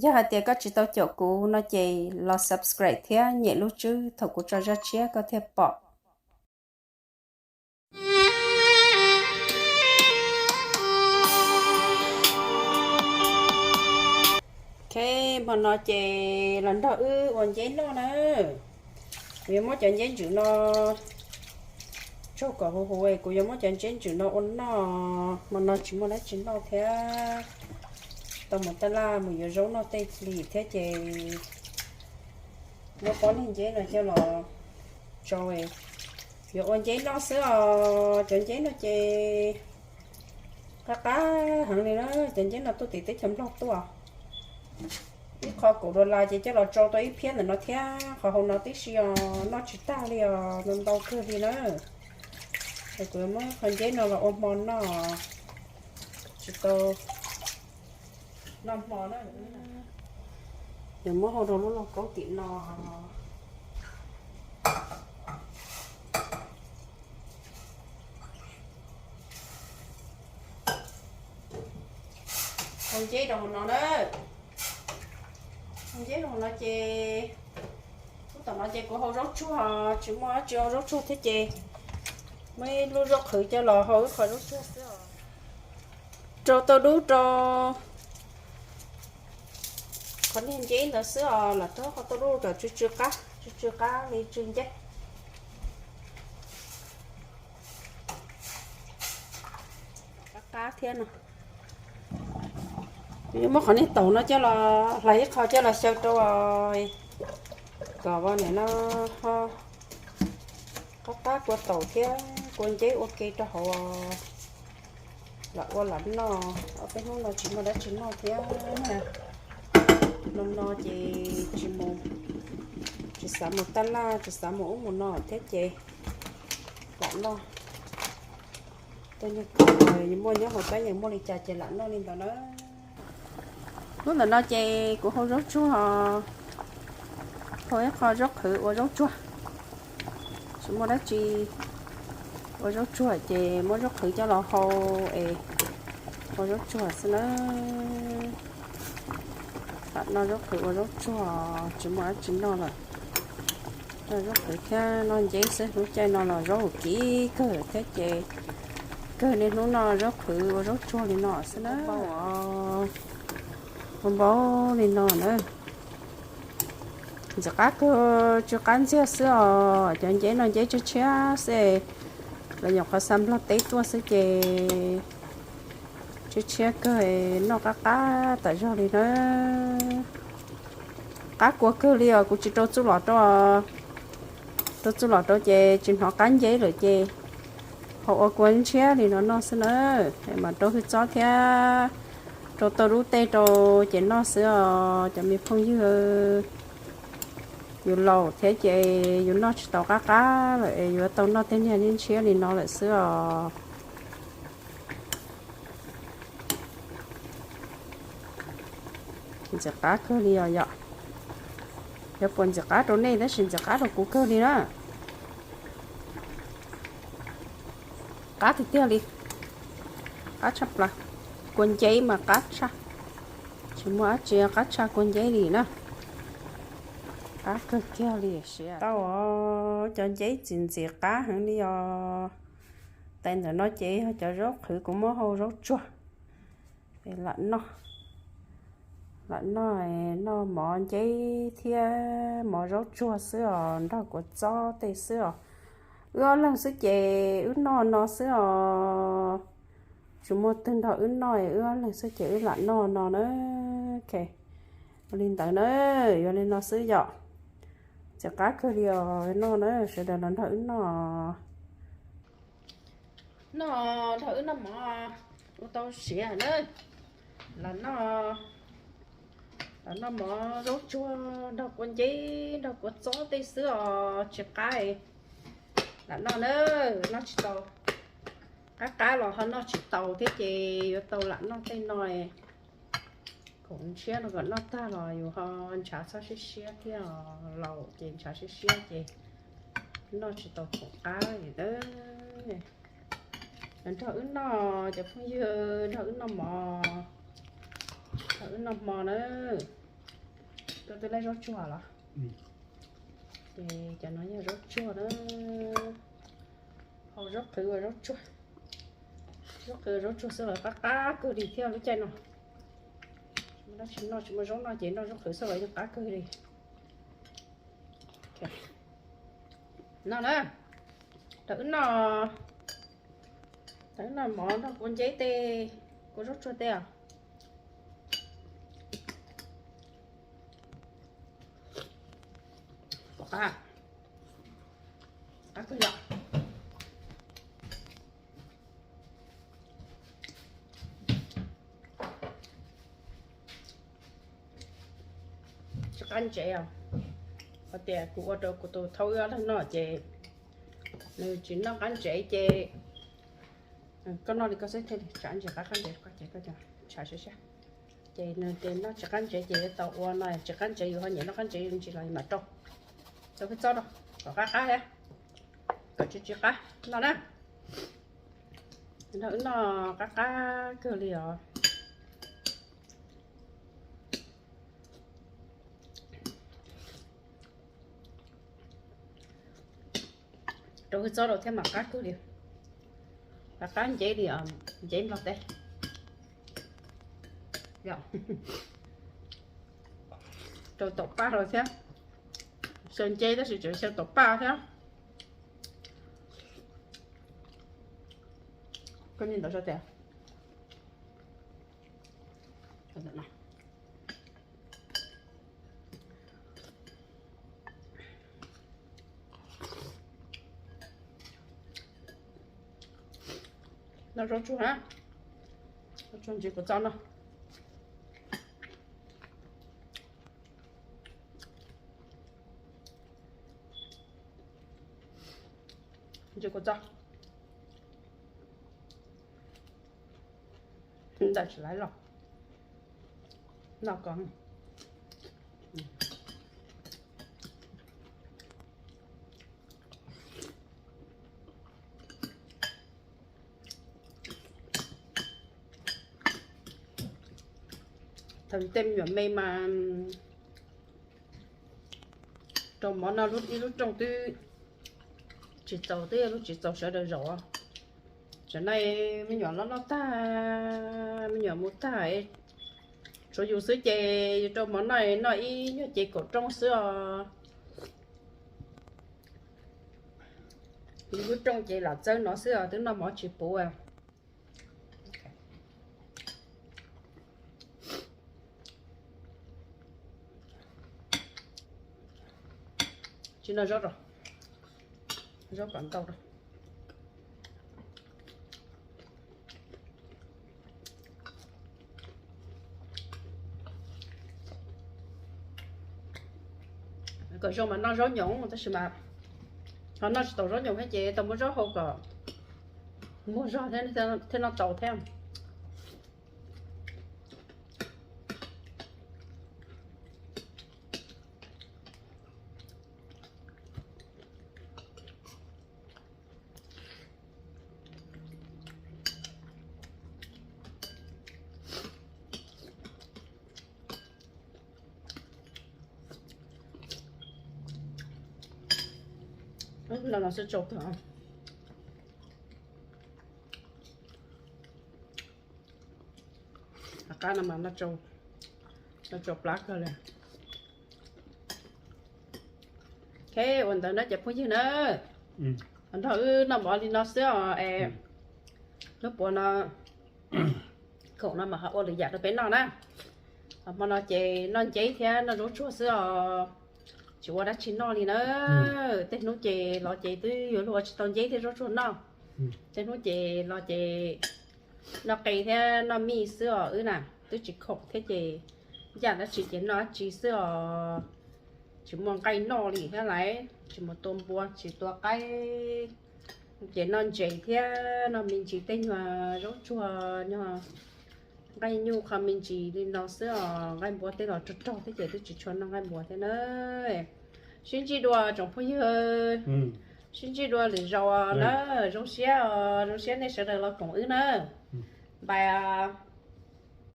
Yog hais tias koj tsis tau caum kuv no ces los subscribe thiab nyem lub tswb thaum kuv tso zaj tshiab koj thiaj pom. Ok, hmo no ces los nrog wb ua nceb noj na. Kuv yuav muab cov nceb ntswm no tsaug kom huv huv, kuv yuav muab cov nceb ntswm no ua noj. Hmo no tsis muaj dab tsi noj thiab, tau mus taj laj mus yuav zaub noj tej hlis thiab ces muab pob niag nceb no coj los tsau. Yuav ua nceb noj xwb os, cov nceb no ces qab qab heev li na, cov nceb no tuaj tim teb chaws Nplog tuaj. Ib qho kaum dollar ces coj los tsau tau ib phiab ntawm no thiab, qhov hauv no tib si os, noj tsis tag li os, ntau ntau kawg li na. Es kuv yuav muab qhov nceb no los ua hmo noj, tsis tau noj hmo na. Yuav muab hau rau lub lauj kaub tim no. Hau nceb rau hauv no na. Hau nceb rau hauv no ces, lub tom no ces kuv hau zaub tsuag, tsis muaj dab tsi hau zaub tsuag thiab ces muab ib lub zaub qhwv coj los hau ib qho zaub tsuag xwb os. Rau tau dub rau qhov niag nceb ntawd xwb os, lam rau qhov tau dub kom tsw tsw qab, tsw tsw qab li tsw nceb. Qab qab thiab no. Kuv yuav muab qhov niag taum no coj los hlais ib qho coj los xyaw rau kom nim no qab qab kua taum thiab kua nceb ua ke rau hauv, lam ua lam noj. Ob peb hnub no tsis muaj dab tsi noj thiab, no no ces tsis mus, tsis xav mus taj laj, tsis xav mus ub mus no thiab ces lam noj. Tej niag kub muaj nyob hauv txaj yeej muaj li cas ces lam noj li ntawd na. Lub ntawm no ces kuv hau zaub tsuag, hau ib qho zaub qhwv ua zaub tsuag. Tsis muaj dab tsi, ua zaub tsuag ces muab zaub qhwv coj los hau es ua zaub tsuag xwb na. Lam noj zaub qhwv ua zaub tsuag, tsis muaj dab tsi noj lawm. Noj zaub qhwv thiab noj nceb xwb, lub caij no los zaub kim kawg thiab ces kawg niaj hnub noj zaub qhwv ua zaub tsuag li no xwb na. Npau npau li no na. Ntxim qab kawg, tsw qab ntxiag xwb os. Cov nceb no nceb tshiab tshiab xwb, los nyuam qhuav xa Nplog teb tuaj xwb ces tshiab tshiab kawg, noj qab qab tas zog li na. Qab kua kawg li os, kuv tsis rau txuj lom rau, rau txuj lom rau ces tsis hnov qab nceb lawm ces ho ua kua ntshiab li no noj xwb na. Mas rau hwj txob thiab rau tau dub tej rau ces noj xwb os cov me phooj ywg. Yus laus thiab ces yus noj tsis tau qab qab lawm es yuav tau noj tej niag ntshiab li no lawm xwb os. Ntxim qab kawg li os yom. Yuav puas ntxim qab rau nej tab sis ntxim qab rau kuv kawg li na. Qab tiag tiag li. Qab tshaj plaws. Kua nceb mas qab tshaj. Tsis muaj dab tsi qab tshaj kua nceb li na. Qab kawg kiag li siav. Tau os, cov nceb txim ntxim qab heev li os. Tais ntawm no ces yog cov zaub qhwv kuv muab hau zaub tsuag. Lam noj, lam noj, noj mov nceb thiab mov zaub tsuag xwb os, nrog kua txob tej xwb os. Wb ob leeg xwb ces wb noj no xwb os. Tsis muaj twg nrog wb noj, wb ob leeg xwb ces wb lam noj no na. Ua li ntawd na, yuav li no xwb yom. Ntxim qab kawg li os, noj na, sawv daws los nrog wb noj. Noj nrog wb noj mov ua tau siav na. Lam noj, lam noj mov zaub tsuag nrog kua nceb nrog kua txob tej xwb os, tsis qab. Lam noj na, noj tsis tau. Qab qab los ho noj tsis tau thiab ces yuav tau lam noj tej no. Khoom ntshiab no kom noj tag los yus ho ntshav txhob siab siab thiab, laus ces ntshav siab siab ces noj tsis tau khoom qab li na. Nrog wb noj cov phooj ywg, nrog wb noj mov, nrog wb noj hmo na. Koj twb laib zaub tsuag los? Ces cov no yog zaub tsuag na. Hau zaub qhwv ua zaub tsuag. Zaub qhwv ua zaub tsuag xwb los qab qab kawg li thiab lub caij no. Tsis muaj dab tsi noj, tsis muaj zaub noj ces noj zaub qhwv xwb los yeej qab kawg li. No na, thaum wb noj, thaum wb noj mov noj kua nceb tej, kua zaub tsuag tej os. Pom qab, qab kawg yom. Tsis qab ntsev os. Hais tias kuv ua rau kuv tus thaub wb ob leeg noj ces nws tsis noj qab ntsev ces koj noj li koj xwb thiaj li tsis qab ntsev, qab qab ntsev koj ces koj tshav siab siab. Ces nws tias noj tsis qab ntsev ces yuav tau ua no, tsis qab ntsev yus ho nyiam noj qab ntsev ntsis los mam rau. Rau peb txob rau kom qab qab thiab, kom tsis tsis qab no na. Noj, wb noj qab qab kawg li os. Rau hwj txob rau thiab mas qab kawg li. Qab qab nceb li os, nceb Nplog teb. Rau taum paj rau thiab. Xyaw nceb tab sis tseem xyaw taum paj thiab. Koj niag ntawd sab tias no zaub tsuag na, zaub tsuag ntsis kuv txob no. Ntsis kuv txob. Ntawm tsis laiv los no ko. Thaum tej me nyuam me mas rau mov no ib lub rooj twb tsis txaus, twb yog lub tsis txaus sawv daws zaum. Tsam no me nyuam loj loj tag, me nyuam mus tag, tshuav yus xwb ces yus rau mov noj, noj ib nyuag ces kaum rooj xwb os. Yus lub rooj ces lam txawb no xwb os, twb noj mov tsis puv. Tsis noj zaub rau, zaub kom ntau rau. Kom zoo mas noj zaub nyoos tab sis mas ho noj tsis tau zaub nyoos thiab ces tau muab zaub hau kom muag zog thiab thiaj noj tau thiab. Los no xwb tsau kawg. Qab no mas no tsau plab kawg li. Ok, ua ntawd na cov phooj ywg na, nrog wb noj mov li no xwb os es hnub puav no khoom no mas ho ua lwm yam rau peb noj na. Hmo no ces noj nceb thiab noj zaub tsuag xwb os, tsis ua dab tsi noj li na. Tej hnub ces los ces twb yuav luag ua tsis tau nceb thiab zaub tsuag noj. Tej hnub ces los ces noj qe thiab noj mij xwb os wb na, twb tsis khoom thiab ces ncaj dab tsi ces noj dab tsi xwb os. Tsis muaj nqaij noj li thiab lawm, tsis mus tua npua tsis tua qaib, ces noj ntses thiab noj me ntsis tej nyuag zaub tsuag, nyuag nqaij nyuj qho me ntsis li no xwb os. Nqaij npua tej los rog rog thiab ces twb tsis tshua noj nqaij npua thiab na. Sib ntsib dua tsoom phooj ywg, sib ntsib dua lwm zaus na. Zoo siab os, zoo siab nej sawv daws los koom wb na. Bye.